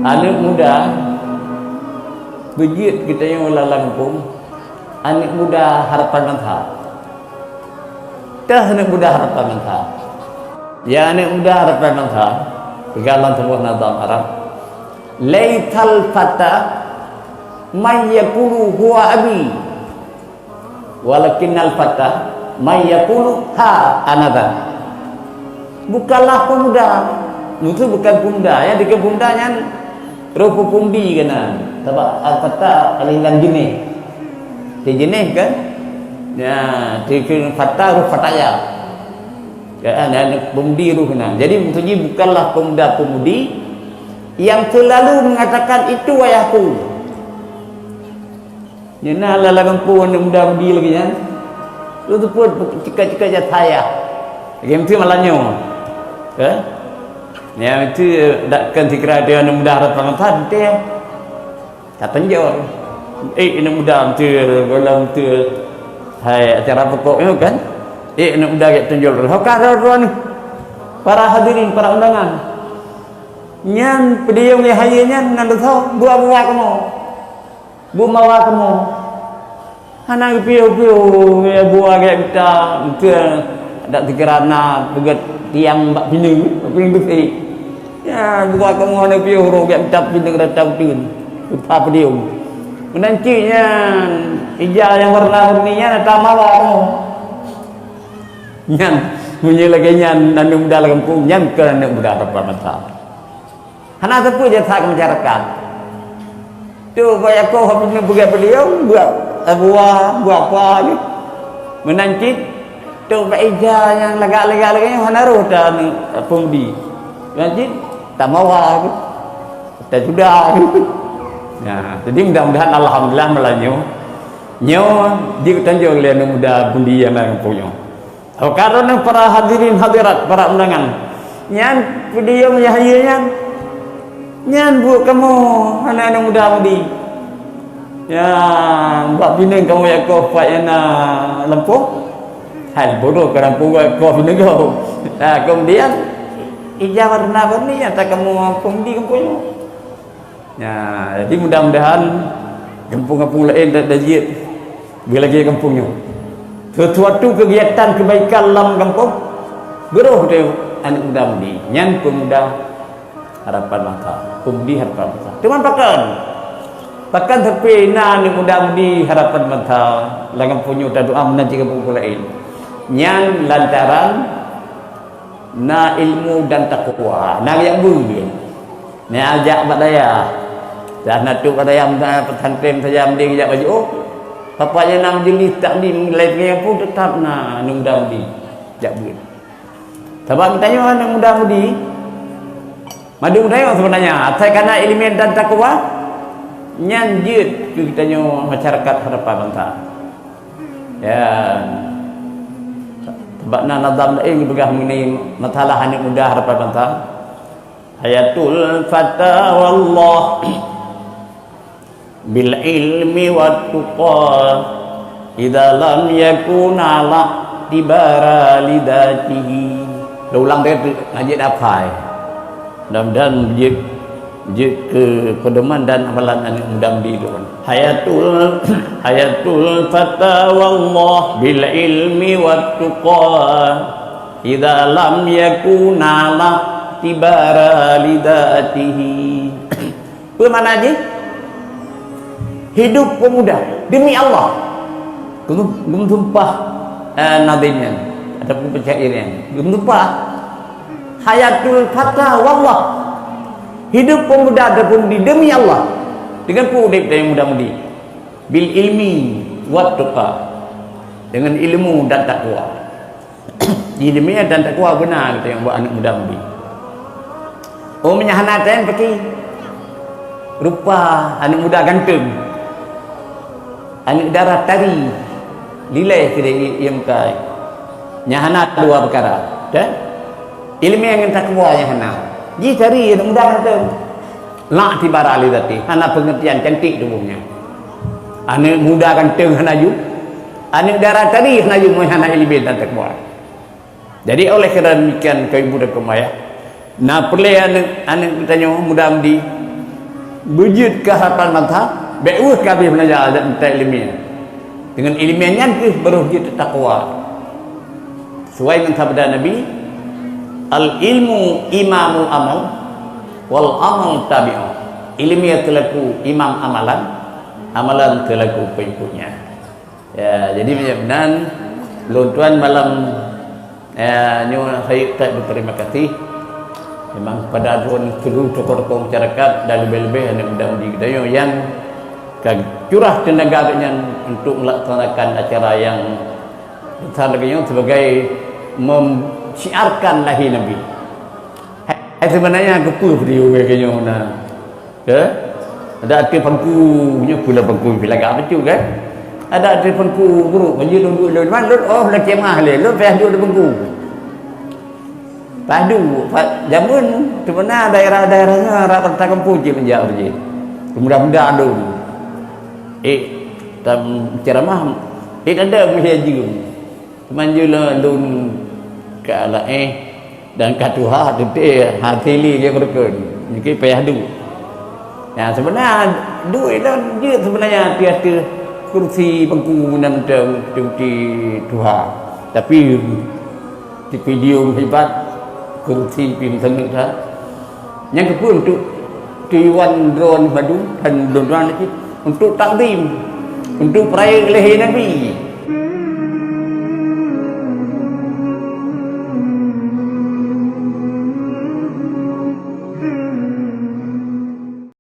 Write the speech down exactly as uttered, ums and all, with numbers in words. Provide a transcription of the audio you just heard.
Aneuk muda beujeuet geutanyoe lam gampông, aneuk muda harapan bansa. Teuh aneuk muda harapan bansa. Ya, aneuk muda harapan bansa, peugah lam saboh nazam Arab, "Laisal fata man yaqulu huwa abi, walakinnal fata man yaqulu ha ana dza." Bukanlah pemuda, maksud bukan pemuda, ya, dikeu pemuda nyan roh peumudi keunan. Sabab al-fata paléng lam jeunèh. Di jeunèh kan? Ya, dikeu fata roh fataya. Ya, dan peumudi roh keunan. Jadi, maksud jih bukanlah pemuda-peumudi yang selalu mengatakan, "Itu ayahku." Nyan na lam gampông aneuk muda mudi lagèe nyan. Lôn teupeu cika-cika jasa ayah. Lagèe meuteumé malam nyoe. Eh? Nyan meuteumé dak kon sikira teuh aneuk muda harapan bansa teuh. Ka tonjol. Eh, aneuk muda meuteumé, gohlom meuteumé. Hai acara pokok nyoe kan? Eh, aneuk muda gèt tonjol. Ho ka droe-droe nyoe. Para hadirin, para undangan. Nyan peudiyong nyang hayeue nyan nan leusoe buah-buah kamoe. Beumawa kamoe. Hana geupiôh-piôh, ya, buah gèt mita, meuteumé dak sikira na peugèt tiang bak pineung, bak pineung beusék. Ya, buah kamoe hana piôh roh gèt mita pineung rata uteuen. Tuha peudiyong. Meunan cit nyan, ija nyang warna-warni nyan ata mawa kamoe. Nyan, meunyoe lagèe nyan aneuk muda lam gampông, nyan kon aneuk muda harapan bansa. Hana teupeu jasa keu masyarakat. Tu bak Yakub hana peugah peudiyong, buat buah, buah apa ni. Meunan cit, tu bak ija nyang lagak-lagak lagèe nyoe hana roh ta peumudi. Meunan cit, ta mawa tu. Ta juda tu. Nah, jadi mudah-mudahan alhamdulillah malam nyoe. Nyoe jeuet tanjong lé aneuk muda peumudi nyang na gampông nyoe. Oleh karena para hadirin hadirat, para undangan, nyan peudiyong nyang hayeue nyan, nyan buet kamoe aneuk-aneuk muda mudi. Ya, bak pineung kamoe jak koh pat nyang na lampôh. Hai, bodoh ka lampôh jak koh pineung kau. Ha, kemudian, ija warna-warni nyang ta kamoe peumudi gampông nyoe. Ya, jadi mudah-mudahan gampông-gampông laén dak jeuet beulagèe gampông nyoe. Sesuatu kegiatan kebaikan lam gampông, beurôh teuh aneuk muda mudi. Nyan peumuda harapan bansa, peumudi harapan bansa. Teuma pakon? Pakon sampoe na aneuk muda mudi harapan bansa lam gampông nyoe tadoa meunan cit gampông-gampông laén? Nyan lantaran na ilmu dan takwa, na jak beuet. Na jak bak dayah. Dah na trok bak dayah, misalnya pesantren saja mending jak baju. Oh, papa nyang na majlis taklim laén nyan pun tetap na aneuk muda mudi jak beuet. Sabab geutanyoe aneuk muda mudi, mandum geutanyoe sebenarnya, asai kana ileumèe dan takwa, nyan jeuet keu geutanyoe masyarakat harapan bansa. Ya. Sabab na nazam laén geupeugah mengenai masalah aneuk muda harapan bansa. Hayatul fata wallah bil ilmi wat tuqa, idza lam yakun ala tibara lidatihi. Lôn ulang teuh, ngaji dak hafai. Mudah-mudahan jeuet, jeuet keu pedoman dan amalan aneuk muda mudi lôn. Hayatul, hayatul fata wallah bil ilmi wat tuqa, idza lam yakun ala tibara lidatihi. Peue makna jih? Hidup peumuda demi Allah. Geum-, geumeusumpah, eh, nadhim nyan ataupun peusyair nyan. Geumeusumpah, hayatul fata wallah. Hidup peumuda ataupun di-, demi Allah. Dengan peue udép tanyoe muda mudi? Bil ilmi wat tuqa. Dengan ilmu dan takwa. Ileumèe dan takwa beuna geutanyoe bak aneuk muda mudi. Oh, meunyo hana tem paki. Rupa aneuk muda ganteng. Aneuk dara tari. Lilai sideh i-, ié muka. Nyan hana dua peukara. Kan? Ileumèe ngon takwa nyang hana. Jih tari aneuk muda ganteng. La tibara li zati. Hana pengertian cantik tuboh nyan. Aneuk muda ganteng hana ju. Aneuk dara tari hana ju, meunyo hana ileumèe dan takwa. Jadi, oleh karena demikian, keu ibu dan keu ayah, na peureulèe aneuk, aneuk geutanyoe muda mudi, Beujeuet keu harapan mazhab, bék weueh ka abéh beulajar lam ileumèe. Deungon ileumèe nyan kheueh barô jeuet takwa. Sesuai ngon sabda Nabi, "Al-ilmu imamul amal, wal amal tabi'uh." Ileumèe seulaku imam amalan, amalan seulaku peungikutnya. Ya, jadi meunyoe meunan, lôn tuan malam, ya, nyoe saya ucap berterima kasih memang kepada droen seluruh tokoh-tokoh masyarakat dan lebih-lebih aneuk muda mudi geutanyoe nyang ka curah tenaga geuhnyan untuk melaksanakan acara yang besar lagèe nyoe sebagai memsyiarkan lahé Nabi. Hai, hai, sebenarnya keupeue video lagèe nyoe na? Ke? Ada ateueh pangku, nyoe pula pangku pih lagak bacut kan? Ada ateueh pangku brôk, baju lôn duek lôn, man lôn, oh, lôn ceumah lé, lôn payah duek di pangku. Padu, pa-, jameun sebenarnya daerah-daerah nyoe rata-rata kampung cit meujak ureueng. Mudah-mudahan lôn. Eh, tam ceramah, eh, ada meuhai jeuem. Teuma jeuem lôn ka laéh dan ka tuha teuntèe hana lé nyang rukon. Nyoe payah duek. Nah, sebenarnya duek lôn jeuet sebenarnya ateueh-ateueh kursi bangku meunan mantong teuntèe tuha. Tapi di video hebat, kursi pih meusaneut that. Nyang keupeue untuk tujuan droen madu dan lôn tuan lagi untuk takzim, untuk peuraya lahé Nabi.